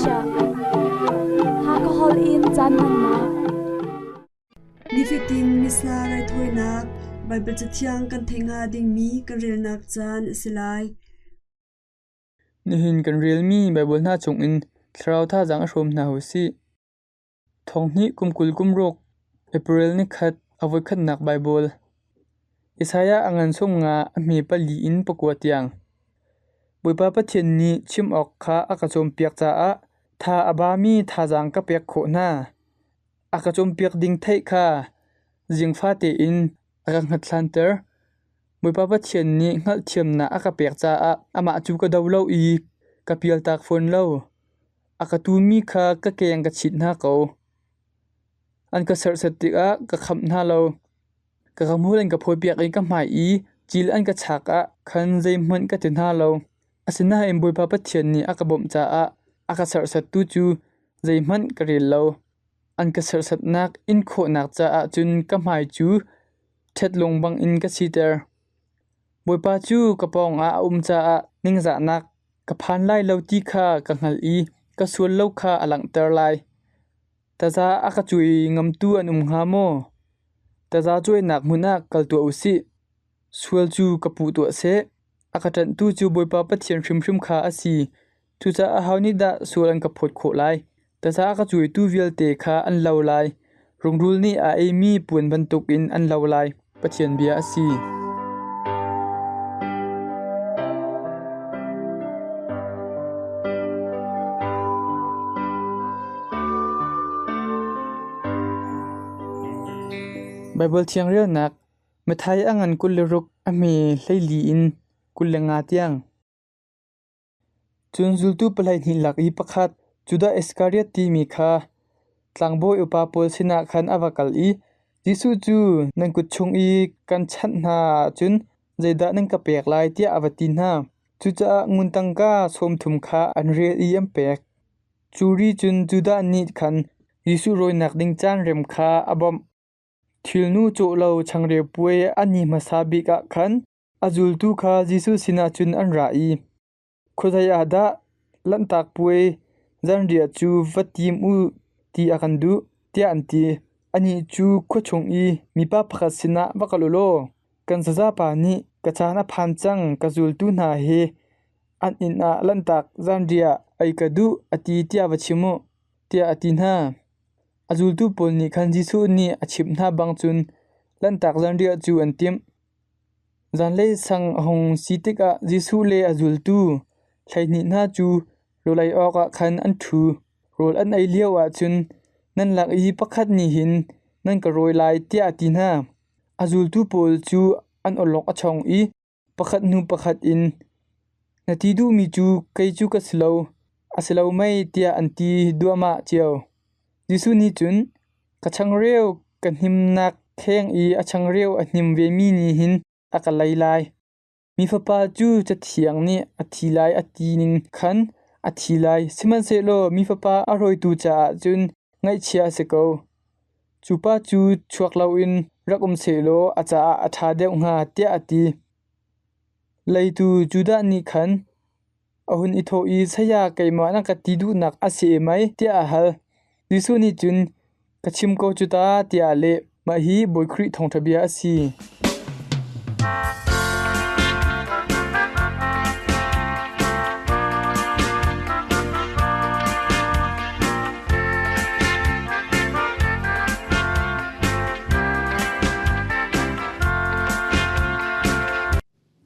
chiah. Hakha holh in caan hmannak. Nifatin Missa raithawinak Baibal Cathiang kan theih hnga dingmi kan relnak caan a si lai. Nihin kan relmi Baibal hna chungin thlarau thazaang a hrawm hna u sih. Thonghnih kum 20 kum ruk, April nikhat a voikhatnak Baibal. Isaiah a ngan sung nga a hme pali in pakua tiang. Bawipa Pathian nih chim awk kha a ka cawnpiak caah tha a bami thazaang ka pek khawh hna. A ka cawnpiak ding theih kha zingfa tein a ka hngathlanter. Bawipa Pathian nih hngalhthiamnak a ka pek caah amah cu ka do lo i ka pialtak fawn lo. A ka tumi kha ka keng ka chit hna ko. An ka serhsat tikah ka khamh hna lo. Ka ramhul an ka phawipiak i ka hmai i cil an ka chak ah khan zeihmanh ka ti hna lo. Asinain Bawipa Pathian nih a ka bawmh caah a ka serhsattu cu zeihmanh ka rel lo. An ka serhsatnak in khawhnak caah cun ka hmai cu ṭhetlung bangin ka siter. Bawipa cu ka pawngah a um caah ningzahnak ka phan lai lo ti kha ka hngalh i ka sual lo kha a langhter lai. Taza a ka cuai ngamtu an um hnga maw? Taza cuainak hmun ah kal tuah u sih. Sual cu ka puh tuah seh. A ka ṭanhtu cu Bawipa Pathian hrimhrim kha a si. Cucaah aho nih dah sual an ka phawt khawh lai? Taza a ka cuaitu vialte kha an lo lai. Rungrul nih a eimi puan bantukin an lo lai. Pathian bia a si. Baibal Thiang relnak Matthai a ngan 26 a hme 14 in 25 tiang. Cun zultu 12 lak i pakhat, Judas Iskariot timi kha tlangbawi upa pawl sinah khan a va kal i, Jesuh cu nan kut chung i kan chanh hna ahcun zeidah nan ka pek lai tiah a va ti hna. Cucaah ngun tangka 30 kha an rel i an pek. Cu ri cun Judas nih khan Jesuh rawinak ding caan rem kha a bawmh. Thilnu cawh lo changreu puai a ni hmasa bik ah khan A zultu kha Jesuh sinah cun an ra i, “Khuazei ah dah Lanhtak Puai zanriah cu va tim u ti a kan duh?” tiah an ti. Anih cu khua chung i mipa pakhat sinah va kal u law, kan sazapa nih ka caan a phan cang, ka zultu hna he an inn ah Lanhtak zanriah ei ka duh a ti tiah va chim u, tiah a ti hna. A zultu pawl nih khan Jesuh nih a chimh hna bang cun Lanhtak zanriah cu an timh. Zanlei sang a hung si tikah Jesuh le a zultu 12 hna cu rawl ei awkah khan an ṭhu. Rawl an ei lioah cun nan lak i pakhat nih hin nan ka rawi lai tiah a ti hna. A zultu pawl cu an awlok a chong i pakhat hnu pakhat in, “Na ti duhmi cu kei cu ka si lo, a si lo mei?” tiah an ti duahmah cio. Jesuh nih cun, “Ka changreu ka hnimnak kheng i a changreu a hnim vemi nih hin a ka lei lai. Mi Fapa cu Cathiang nih a thi lai a ti ning khan a thi lai, sihmanhsehlaw mi Fapa a rawitu caah cun ngaihchia a si ko. Cu pa cu chuak loin rak um sehlaw a caah a ṭha deuh hnga,” tiah a ti. Leitu Judah nih khan a hun i thawh i, “Saya, keimah na ka ti duhnak a si mei?” tiah a hal. Jesuh nih cun, “Ka chim ko cu ta,” tiah a leh. Mah hi Bawi Khrih thawngṭha bia a si.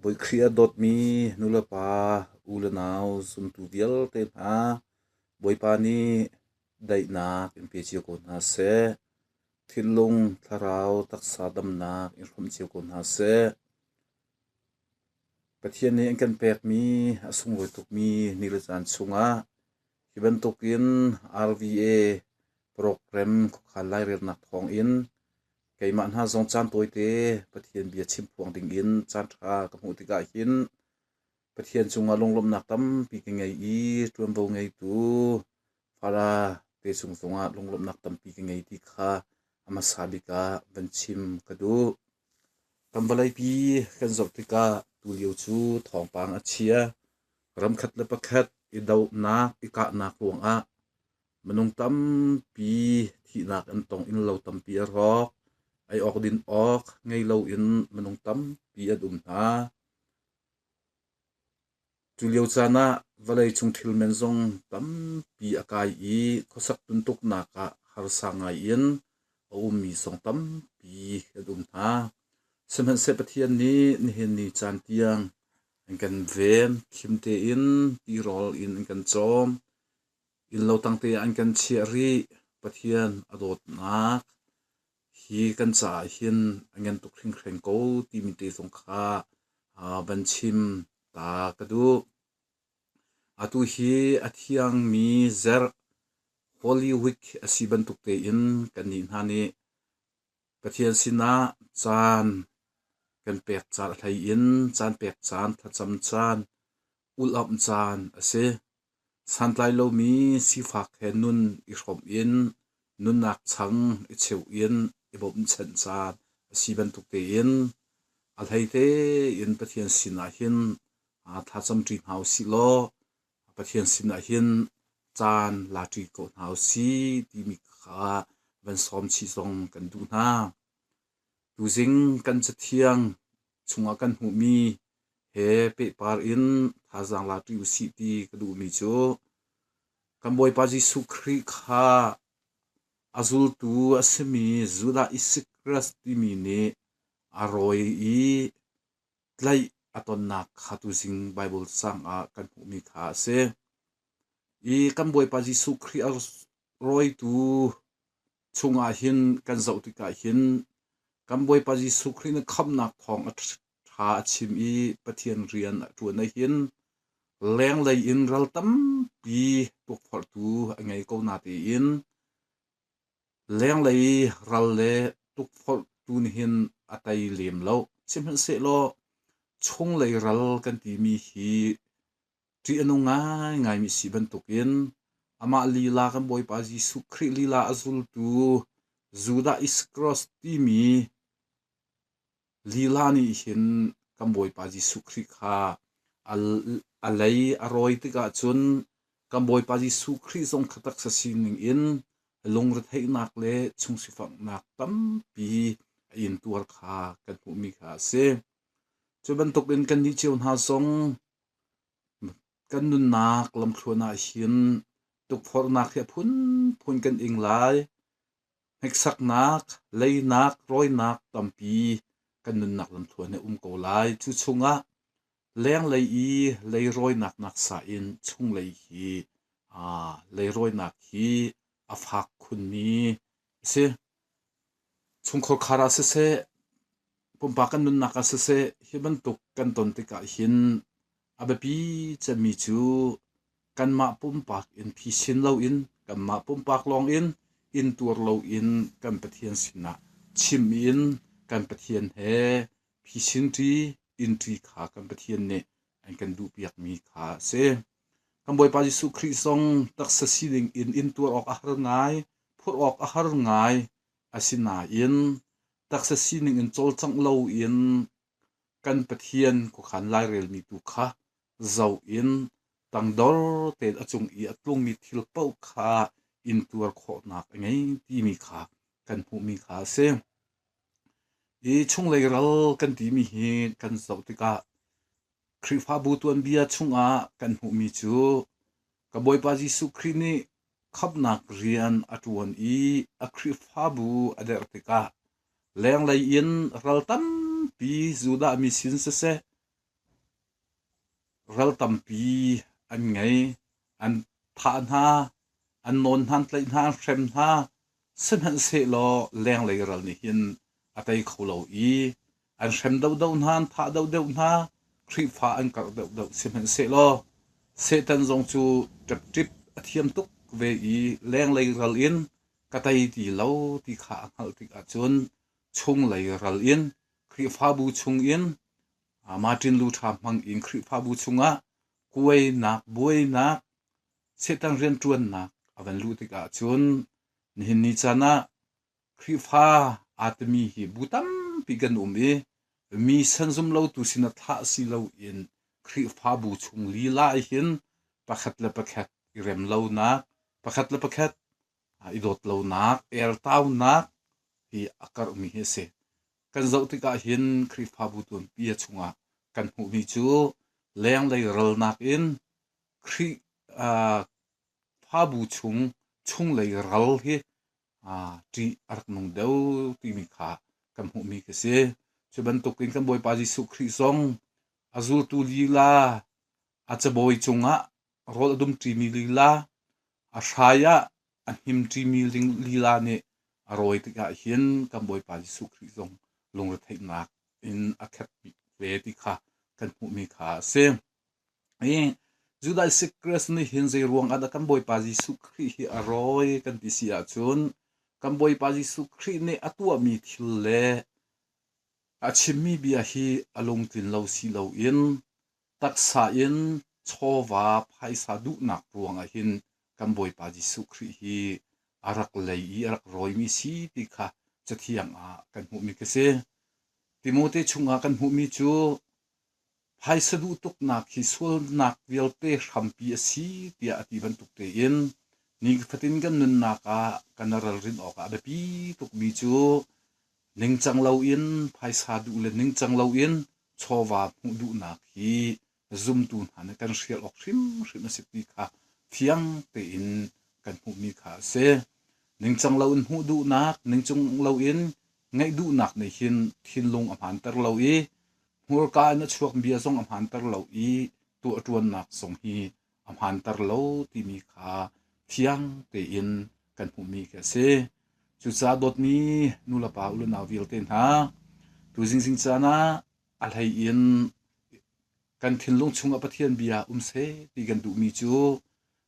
Bawi Khrih a dawtmi nulepa, u le nau, zumtu vialte hna, Bawipa nih daihnak in pe cio ko hna seh. Thinlung, thlarau, taksa damnak in hrawmh cio ko hna seh. Pathian nih an kan pekmi a sunglawi tukmi ni le caan chungah hi bantukin RVA program khuakhan lairelnak thawngin Keimah hna zong caan tawite Pathian bia chimphuang dingin caanṭha ka hmuh tikah hin Pathian cungah lunglawmhnak tampi ka ngei i ṭuanvo ngeitu Fara te cung zongah lunglawmhnak tampi ka ngei ti kha a hmasa bik ah van chim ka duh. Kan vawleipi kan zoh tikah tulio cu thawngpang a chia. Ramkhat le pakhat i dohnak, i kahnak ruangah minung tampi thihnak an tong, innlo tampi a rawk, ei awk din awk ngei loin minung tampi an um hna. Cu lio caan ah vawleicung thilmen zong tampi a kai i khuasak tuntuknak ah harsa ngai in a ummi zong tampi an um hna. Sihmanhseh Pathian nih nihin ni caan tiang an kan ven, khim tein tirawl in an kan cawm, innlo tangte ah an kan chiah rih. Pathian a dawtnak hi kan caah hin a ngan tuk hringhran ko timi te zong kha van chim ta ka duh. Atu hi a thiangmi zarh Holy Week a si bantuk tein kannih hna nih Pathian sinah caan kan pek caan a hlei in caan pek caan, thlacam caan, ulh-amh caan a si. Santlai lomi sifak he nun i hrawmh in nunnak chang i cheuh in i bawmhchanh caan a si bantuk tein a hlei tein Pathian sinah hin thlacam ṭi hna u sih law Pathian sinah hin caan la ṭi ko hna u sih timi kha van sawm chih zong kan duh hna. Tuzing kan cathiang chungah kan hmuhmi he pehpar in thazaang la ṭi usih ti ka duhmi cu kan Bawipa Jesuh Khrih kha a zultu a simi Judah Iskariot timi nih a rawi i tlaih a tonnak kha tuzing Baibal cang ah kan hmuhmi kha a si. I kan Bawipa Jesuh Khrih a rawitu chungah hin kan zoh tikah hin kan Bawipa Jesuh Khrih nih khamhnak thawng a ṭha a chim i Pathian rian a ṭuan ah hin lenglei in ral tampi tukforhtu a ngei ko natein lenglei ral le tukforhtu nih hin a tei lem lo. Sihmanhsehlaw chunglei ral kan timi hi Ṭih a nung ngaingaimi si bantukin amah lila kan Bawipa Jesuh Khrih lila a zultu Judah Iskariot timi lila nih hin kan Bawipa Jesuh Khrih kha a lei a rawi tikah cun kan Bawipa Jesuh Khrih zong kha taksa sining in lungretheihnak le chungsifanghnak tampi a intuar kha kan hmuhmi kha a si. Cu bantukin kannih cio hna zong Kan nunnak lamthluan ah hin tukforhnak hi a phunphun kan ing lai. Hneksaknak, leinak, rawinak tampi kan nunnak lamthluan hi a um ko lai. Cu chungah lenglei i leirawinak naksa in chunglei hi leirawinak hi a fak khunmi a si. Chungkhar khar ah siseh, pumpak kan nunnak ah siseh, hi bantuk kan ton tikah hin a biapi cemmi cu kanmah pumpak in phisin loin, kanmah pumpak lawng in intuar loin kan Pathian sinah chim in kan Pathian he phisin ṭi, inn ṭi kha kan Pathian nih an kan duhpiakmi kha a si. Kan Bawipa Jesuh Khrih zong taksa sining in intuar awk a har ngai, phurh awk a har ngai. Asinain taksa sining in cawlcangh loin kan Pathian khuakhan lairelmi tu kha zoh in tangdor tein a cung i a tlungmi thil paoh kha intuar khawhnak a ngei timi kha kan hmuhmi kha a si. Hi chunglei ral kan timi hi kan zoh tikah Khrihfabu tuanbia chungah kan hmuhmi cu ka Bawipa Jesuh Khrih nih khamhnak rian a ṭuan i a Khrihfabu a derh tikah lenglei in ral tampi Judah mi sin siseh ral tampi an ngei. An thah hna, an nawn hna, an tlaih hna, an hrem hna. Sihmanhsehlaw lenglei ral nih hin a tei kho lo i an hrem deuhdeuh hna, an thah deuhdeuh hna, Khrihfa an karh deuhdeuh. Sihmanhsehlaw Satan zong cu ṭepṭip a thiam tuk ve i lenglei ral in ka tei ti lo ti kha a hngalh tikah cun chunglei ral in Khrihfabu chungin Martin Luther hmang in Khrihfabu chungah kuainak, buainak, Satan rianṭuannak a van luh tikah cun nihin ni caan ah Khrihfa aa timi hi bu tampi kan um i mi san zum lotu sinah thlah si loin Khrihfabu chung lila hin Pakhat le pakhat i rem lonak, pakhat le pakhat i dawt lonak, ertaunak hi a karhmi hi a si. Kan zoh tikah hin Khrihfabu tuanbia chungah kan hmuhmi cu lenglei ralnak in Khrih fabu chung chunglei ral hi ṭih a rak nung deuh timi kha kan hmuhmi ka si. Cu bantukin kan Bawipa Jesuh Khrih zong a zultu lila a cabawi cungah rawl a dumṭimi lila a hrai ah a hnimṭimi lila nih a rawi tikah hin kan Bawipa Jesuh Khrih zong lungretheihnak in a khat ve ti kha kan hmuhmi kha a si. Hi Judas Iscariot nih hin zei ruang ah dah kan Bawipa Jesuh Khrih hi a rawi kan ti si ahcun kan Bawipa Jesuh Khrih nih a tuahmi thil le a chimmi bia hi a lungtlin lo si loin taksa in chawva phaisa duhnak ruangah hin kan Bawipa Jesuh Khrih hi a rak lei i a rak rawimi si ti kha Cathiang ah kan hmuhmi ka si. Timote chungah kan hmuhmi cu Phaisa duh tuknak hi sualnak vialte hrampi a si tiah a ti bantuk tein nifatin kan nunnak ah kan ralrin awkah a biapi tukmi cu ningcang loin phaisa duh le ningcang loin chawva hmuh duhnak hi zumtu hna nih kan hrial awk hrimhrim a si ti kha fiang tein kan hmuhmi kha a si. Ningcang loin hmuh duhnak, ningcang loin ngeih duhnak nih hin thinlung a hmaanter lo i Hmurka in a chuak bia zong a hmaanter lo i tuahṭuannak zong hi a hmaanter lo timi kha fiang tein kan hmuhmi khi a si. Cucaah dawtmi nulepa u le nau vialte hna, tu zingzing caan ah a hlei in kan thinlung chungah Pathian bia um seh ti kan duhmi cu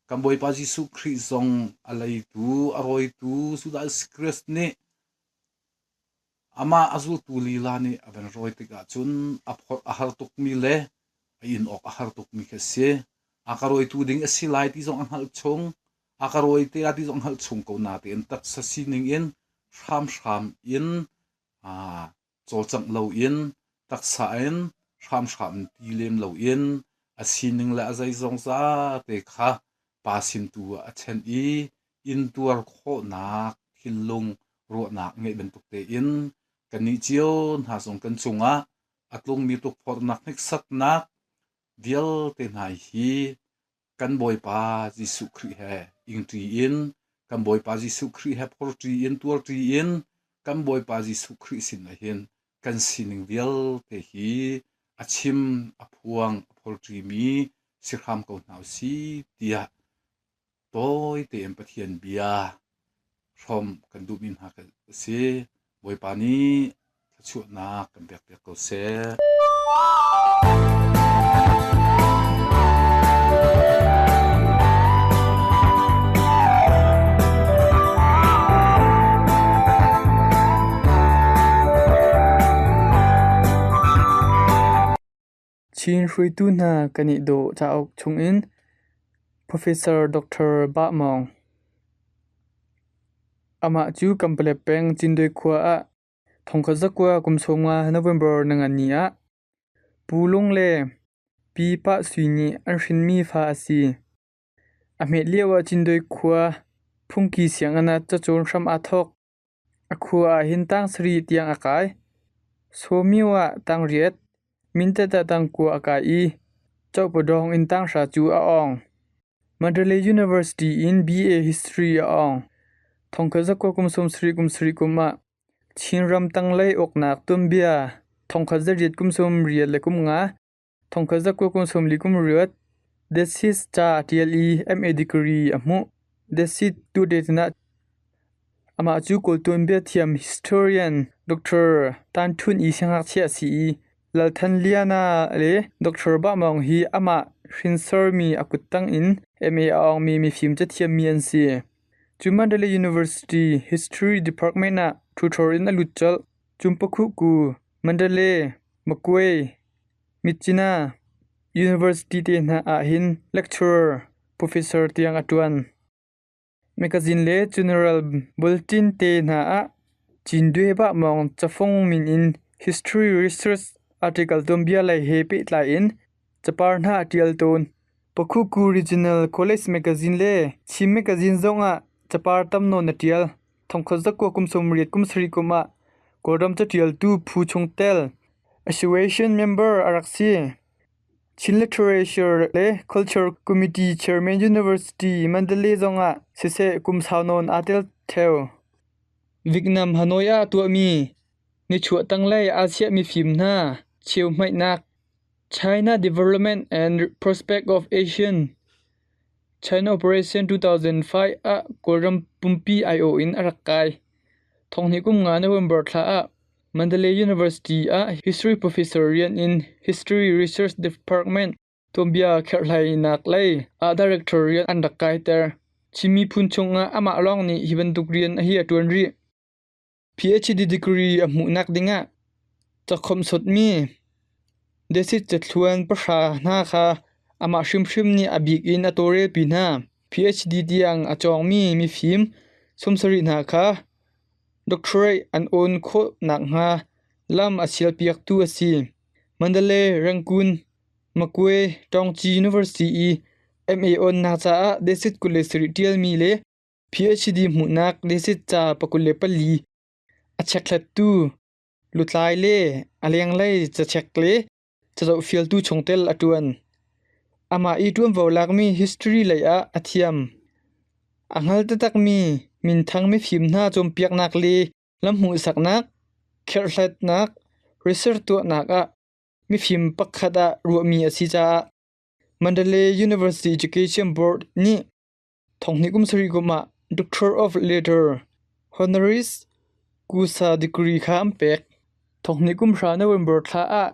kan Bawipa Jesuh Khrih zong a leitu, a rawitu Judas Iscariot nih Amah a zultu lila nih a van rawi tikah cun a phorh a har tukmi le a in awk a har tukmi khi a si. A ka rawitu ding a si lai ti zong a hngalh chung, a ka rawi te lai ti zong a hngalh chung ko natein taksa sining in hramhram in aa cawlcangh loin taksa in hramhram in ti lem loin a sining le a zeizong zate kha pa sin tu ah a ṭhen i intuar khawhnak thinlung ruahnak ngeih bantuk tein kannih cio hna zong kan cungah a tlungmi tukforhnak hniksaknak vialte hna hi kan Bawipa Jesuh Khrih he ingṭi in kan Bawipa Jesuh Khrih he phorṭi in tuarṭi in kan Bawipa Jesuh Khrih sin ah hin kan sining vialte hi a chim a phuang a phorṭimi si hram ko hna usih tiah tawi tein Pathian bia hrawm kan duhmi hna a si. Bawipa nih thluachuahnak kan pekpiak ko seh. Chin hruaitu hna kan i dawh cauk chungin Professor Dr. Bah Mawng. Amah cu Kanpalet peng Cinduai khua ah thongkhat zakua kum 15 November ningani ah Pu Lung le Pi Pah Sui nih an hrinmi fa a si. A hmet lioah Cinduai khua phungki sianginn ah cacawn hram aa thawk. A khua ah hin tang sarih tiang a kai. Sawmio ah tang riat, Mindat ah tang kua a kai i Cohpadawng in tang hra cu a awng. Mandalay University in BA History a awng. Thongkhat zakua kum 70 kum sarih kum ah Chinram tanglei uknak tuanbia thongkhat zariat kum 80 le kum nga Thongkhat zakua kum 40 kum riat Thesis ca a ṭial i MA degree a hmuh. Thesis tuahdet ah amah cu Kawl tuanbia thiam historian Dr. Tan Htun i siangngakchia a si i Lal Than Liana le Dr. Bah Maung hi amah hrinsormi a kuttang in MA a awngmi mifim cathiammi an si. Cu Mandalay University History Department ah tutor in a lut colh. Cumpakhuku, Mandalay, Magway, Myitkyina University te hna ahhin lecturer, professor tiang a ṭuan. Magazine le General Bulletin te hna ah Cindwe Bahmawng cafung min in History Research article tuanbia lei he pehtlai in capar hna a ṭial tawn. Pakhuku Regional College Magazine le Chin Magazine zongah capar tam nawn a ṭial. Thongkhat zakua kum 80 kum sarih kum ah Kawlram caṭialtu phu chungtel Association member a rak si. Chin Literature le Culture Committee Chairman University Mandalay zongah siseh kum sau nawn aa tel ṭheo. Vietnam Hanoi ah tuahmi nichuah tanglei Asia mifim hna cheuhmaihnak China Development and Prospect of Asian China Operation 2005 ah Kawlram pumpi aiawh in a rak kai. Thonghnih kum nga November thla ah Mandalay University ah History Professor rian in History Research Department tuanbia kherhhlainak lei ah Director rian an rak kaiter. Chin miphun chungah amah lawng nih hi bantuk rian hi a ṭuan rih. PhD degree a hmuhnak dingah cakhawmhsawtmi desit cathluan pahra hna kha amah hrimhrim nih a bik in a tawlrelpi hna. PhD tiang a cawngmi mifim 70 hna kha doctorate an awn khawh nakhnga lam a sialpiaktu a si. Mandalay, Rangoon, Magway, Taungci University i MA awnnak caah desit 27 ṭialmi le PhD hmuhnak desit ca 24 a chekhlattu lutlai le a lenglei cachek le cazohfialtu chungtel a ṭuan. Amah i ṭuanvo lakmi history lei ah a thiam. A hngal taktakmi minthang mifim hna cawnpiaknak le lamhmuhsaknak, kherhhlatnak, research tuahnak ah mifim pakhat ah ruahmi a si caah Mandalay University Education Board nih Thonghnih kum sarih kum ah Doctor of Letter honoris causa degree kha an pek. Thonghnih kum hra November thla ah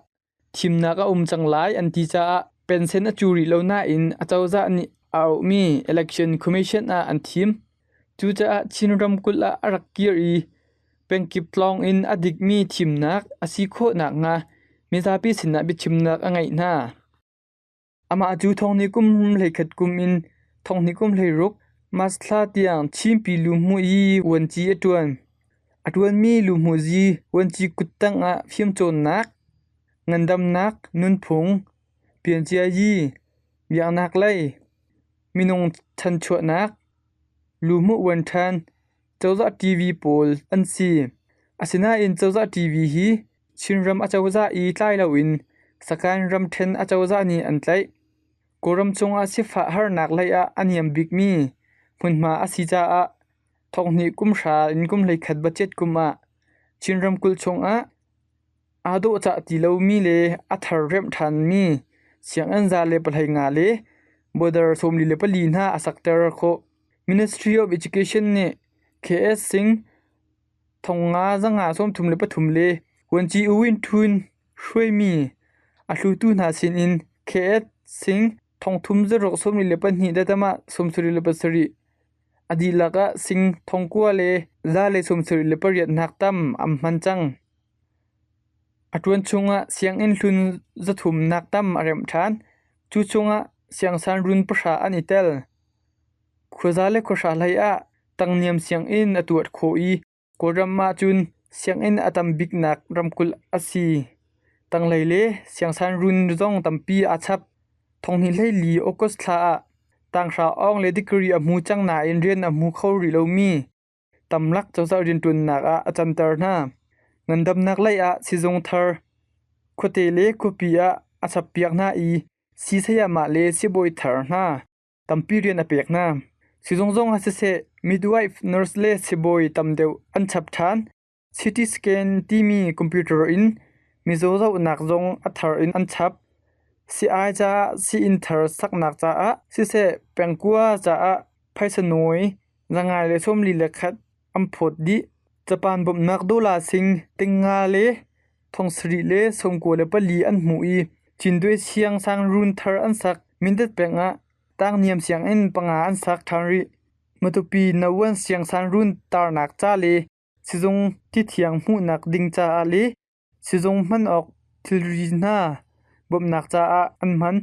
thimnak a um cang lai an ti caah pension a cu rih lo nain acozah nih a auhmi Election Commission ah an thim. Cucaah Chin ramkulh ah a rak kir i pengkip tlawng in a dikmi thimnak a si khawh nakhnga mizapi sinah biachimnak a ngeih hna. Amah cu thonghnih kum 11 kum in thonghnih kum 16 March thla tiang Chinpi luhmuhzi vuanci a ṭuan. A ṭuanmi luhmuhzi vuanci kuttang ah fimcawnnak, ngandamnak, nunphung, pianciayi, biaknak lei, minung ṭhanchuahnak, luhmuh vuanṭhan, cozah TV pawl an si. Asinain cozah TV hi Chinram acozah i tlai loin Sakae ramṭhen acozah nih an tlaih. Kawlram cungah sifah harnak lei ah a niam bikmi hmunhma a si caah thonghnih kum hra in kum 11 budget kum ah Chin ramkulh chungah aa dawhcah ti lomi le a thar remh ṭhanmi sianginn 115 le border 44 hna a sakter khawh. Ministry of Education nih KS Singh Thongnga zanga 33 le Vuanci U Win Htun hruaimi a hlutu hna sinin KS Singh thongthum zaruk 42 datama 77 a dihlak ah Singh thongkua le 178 nak tam an hman cang. A ṭuan chungah sianginn hlun zathum nak tam a remh ṭhan. Cu chungah siangsan run pahra an i tel. Khuaza le khuahra hlei ah tangniam sianginn a tuah khawh i Kawlram ahcun sianginn a tam biknak ramkulh a si. Tanglei le siangsan run zong tampi aa chap. Thonghnih hleili August thla ah tanghra awng le degree a hmu cang nain rian a hmu kho rih lomi tamlak cozah rianṭuannak ah a canter hna. Ngandamnak lei ah sizung thar khuate le khuapi ah a chappiak hna i sii sayamah le sibawi thar hna tampi rian a pek hna. Sizung zong ah siseh, midwife, nurse le sibawi tam deuh an chap ṭhan. CT scan timi computer in mizaw zohnak zong a thar in an chap. Sii-ai caah sii-inn thar saknak caah siseh, pengkua caah phaisa nawi zangai le 41 an phawt dih. Japan bawmhnak dollar sing tingnga le thong sarih le 94 an hmuh i Cinduai siangsangrun thar an sak. Mindat peng ah tangniam sianginn panga an sak ṭhan rih. Matupi No. Siangsangrun tarnak ca le sizung tithiang hmuhnak ding caah le sizung hman awk thilri hna bawmhnak caah an hman.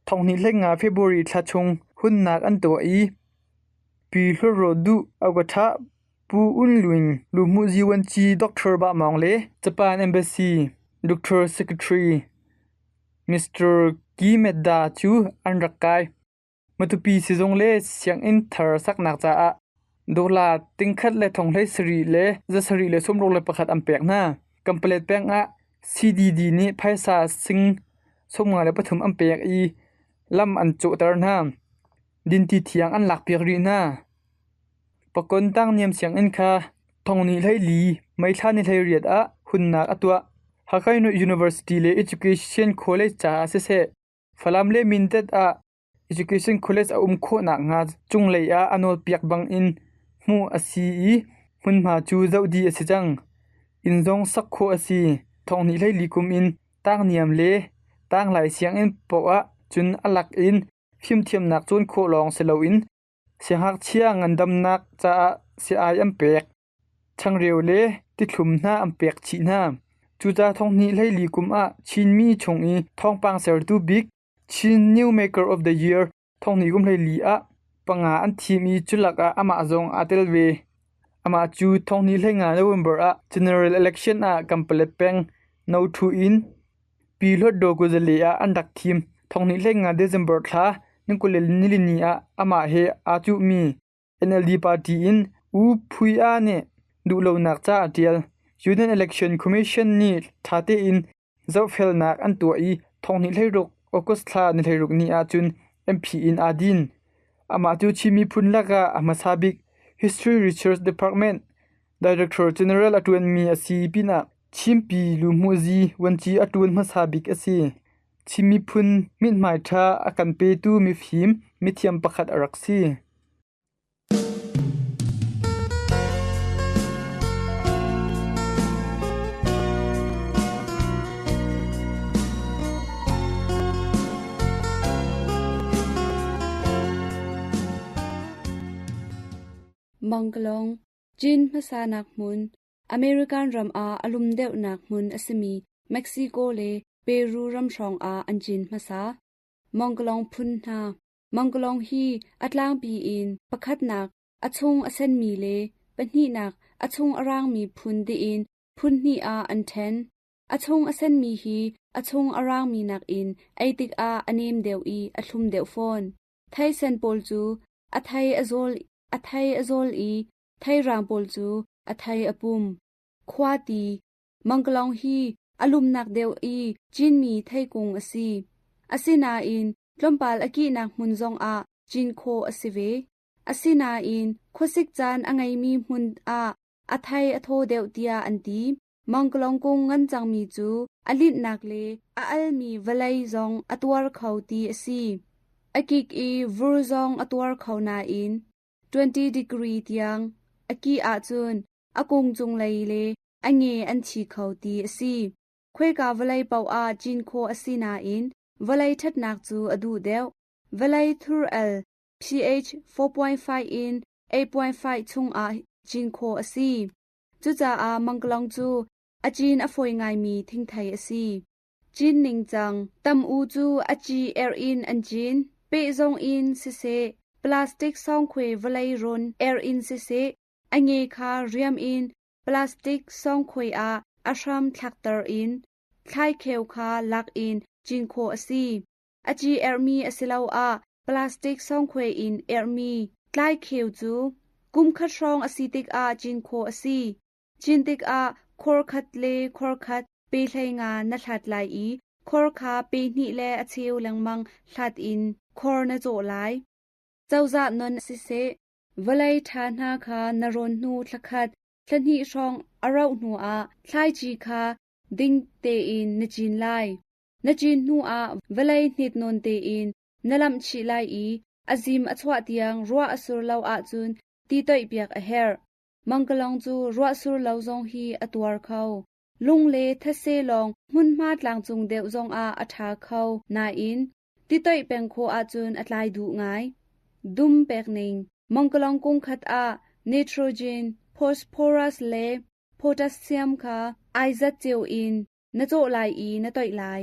Thonghnih hleinga February thla chung hunnak an tuah i Pi Hlawraw Duh Awkaṭhah Pu Un Lwin Luhmuhzi Vuanci Doctor Ba Maung le Japan Embassy Doctor Secretary Mr. Ki-Medda cu an rak kai. Matupi sizung le sianginn thar saknak caah dollar 1,761,761 an pek hna. Kanpalet peng ah CDD nih phaisa sing 53 an pek i lam an cawhter hna. Dinti thiang an lakpiak rih hna. Pakon tangniam sianginn kha 2024 May thla ni 18 ah hunnak a tuah. Hakha University le Education College caah siseh, Falam le Mindat ah Education College a um khawh nakhnga cunglei ah a nawlpiak bangin hmuh a si i hmunhma cu zoh dih a si cang. Inn zong sak khawh a si. 2024 kum in tangniam le tanglai sianginn paoh ah cun a lak in fimthiamnak cawn khawh lawng si loin siangngakchia ngandamnak caah si-ai an pek. Changreu le tithlum hna an pek chih hna. Cucaah 2024 kum ah Chinmi chung i thawngpang sertu bik Chin New Maker of the Year 2024 ah panga an thim i culak ah amah zong aa tel ve. Amah cu 2025 November ah General Election ah Kanpalet peng No. 2 in Pi Hlawtdaw kuzale ah an rak thim. 2025 December thla 24 ah amah he aa cuhmi NLD party in U Phui A nih duhlonak ca a ṭial. Union Election Commission nih ṭha tein Zohfelnak an tuah i 2016 August thla ni 16 ni ahcun MP in aa din. Amah cu Chin miphun lakah a hmasa bik History Research Department Director General a ṭuanmi a si pinah Chinpi Luhmuhzi vuanci a ṭuan hmasa bik a si. Chin miphun mithmai ṭha a kan petu mifim, mithiam pakhat a rak si. Mangkalong, Chin hmasanak hmun, American ram ah a lum deuhnak hmun a simi Mexico le Peru ram hrawng ah an cin hmasa. Mangkalong phun hna. Mangkalong hi a tlangpi in pakhatnak a chung a senmi le pahnihnak a chung a raangmi phun tiin phun hnih ah an ṭhen. A chung a senmi hi a chung a raangmi nakin ei tikah a nem deuh i a thlum deuh fawn. Thei sen pawl cu a thei a zawl, a thei a zawl i thei raang pawl cu a thei a pum. Khuati Mangkalong hi a lumnak deuh i cinmi theikung a si. Asinain tlawmpal a kihnak hmun zongah cin khawh a si ve. Asinain khuasik caan a ngeimi hmun ah a thei a thaw deuh tiah an ti. Mangkalong kung ngan cangmi cu a linhnak le a almi vawlei zong a tuar kho ti a si. A kik i vur zong a tuar kho nain 20 degree tiang a kih ahcun a kung cunglei le a nge an thi kho ti a si. Khuaika vawlei paoh ah cin khawh a si nain vawlei ṭhatnak cu a duh deuh. Vawlei thur el pH 4.5 in 8.5 chungah cin khawh a si. Cucaah mangkalong cu a cin a fawi ngaimi thingthei a si. Cin ningcang tam-u cu a ci erh in an cin. Peh zong in siseh, plastic sawngkhuai vawlei rawn erh in siseh, A nge kha riam in plastic sawngkhoi ah a hram thlakter in thlaikheu kha lak in cin khawh a si. A ci erhmi asiloah plastic sawngkhoi in erhmi tlaikheu cu kum khat hrawng a si tikah cin khawh a si. Cin tikah khor khat le khor khat pe 15 na hlat lai i khor kha pe hnih le a cheu lengmang hlat in khor na cawh lai. Cozah non siseh, Vawlei ṭha hna kha na rawn hnu thlakhat, thlahnih hrawng a rauh hnuah thlaici kha ding tein na cin lai. Na cin hnuah vawlei hnit nawn tein na lamh chih lai i a zim a chuah tiang ruah a sur lo ahcun ti toihpiak a herh. Mangkalong cu ruah sur lo zong hi a tuar kho. Lung le thetse lawng hmunhma tlangcung deuh zongah a ṭha kho nain ti toih peng khawh ahcun a tlai duh ngai. Dum pek ning Mangkalong kung khat ah nitrogen, phosphorus le potassium kha ai zat cio in na cawh lai i na toih lai.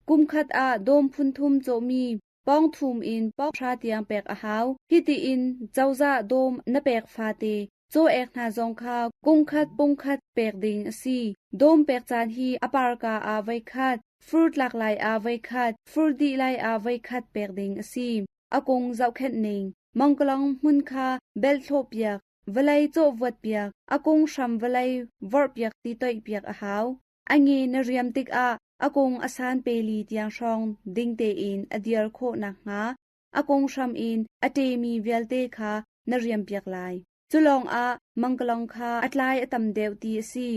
Kum khat ah dawm phun thum cawhmi pawng thum in pawng hra tiang pek a hau. Hiti in cozah dawm na pek fate caw-ek hna zong kha kung khat pung khat pek ding a si. Dawm pek caan hi a parka ah voikhat, Fur tlak lai ah voikhat, fur dih lai ah voikhat pek ding a si. A kung zohkhenh ning, mangkalong hmun kha belh piak, vawlei cawhvuat piak, a kung hram vawlei vorhpiak ti toihpiak a hau. A nge na riam tikah a kung a san peli tiang hrawng ding tein a dir khawh nakhnga a kung hram in a ṭemi vialte kha na riampiak lai. Cu lawngah mangkalong kha a tlai a tam deuh ti a si.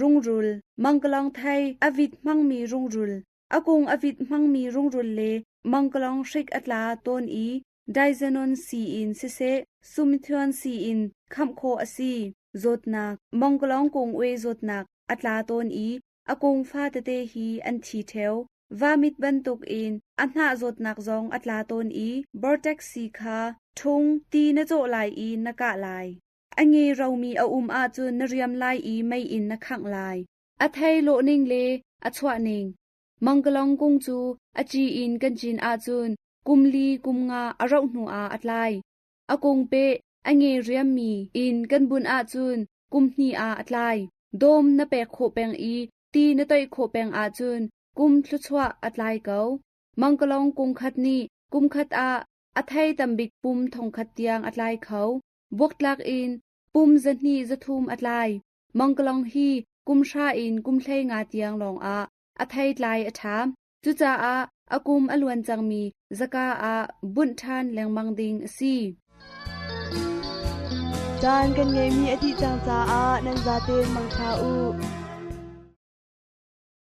Rungrul, mangkalong thei a vit hmangmi rungrul, a kung a vit hmangmi rungrul le mangkalong hrik a tla tawn i Diazenon sii in siseh, Sumithion sii in khamh khawh a si. Zawtnak, mangkalong kung ue zawtnak a tla tawn i a kung fa tete hi an thi ṭheo. Vamit bantukin a hnah zawtnak zong a tla tawn i Vortex sii kha ṭhung ti na cawh lai i na kah lai. A nge romi a um ahcun na riam lai i mei in na khangh lai. A thei lawhning le a chuahning. Mangkalong kung cu a ci in kan cin ahcun kum li kum nga a rauh hnu ah a tlai. A kung peh a nge riammi in kan bunh ahcun kum hnih ah a tlai. Dawm na pek khawh peng i ti na toih khawh peng ahcun kum thluachuah a tlai ko. Mangkalong kung khat nih kum khat ah a thei tambik pum thongkhat tiang a tlai kho. Buaktlak in pum 200 300 a tlai. Mangkalong hi kum hra in kum 15 tiang lawngah a theitlai a ṭha. Cucaah a kum a luan cangmi zaka ah bunh ṭhan lengmang ding a si. Caan kan ngeihmi a dih cang caah nan zaten mangṭha u.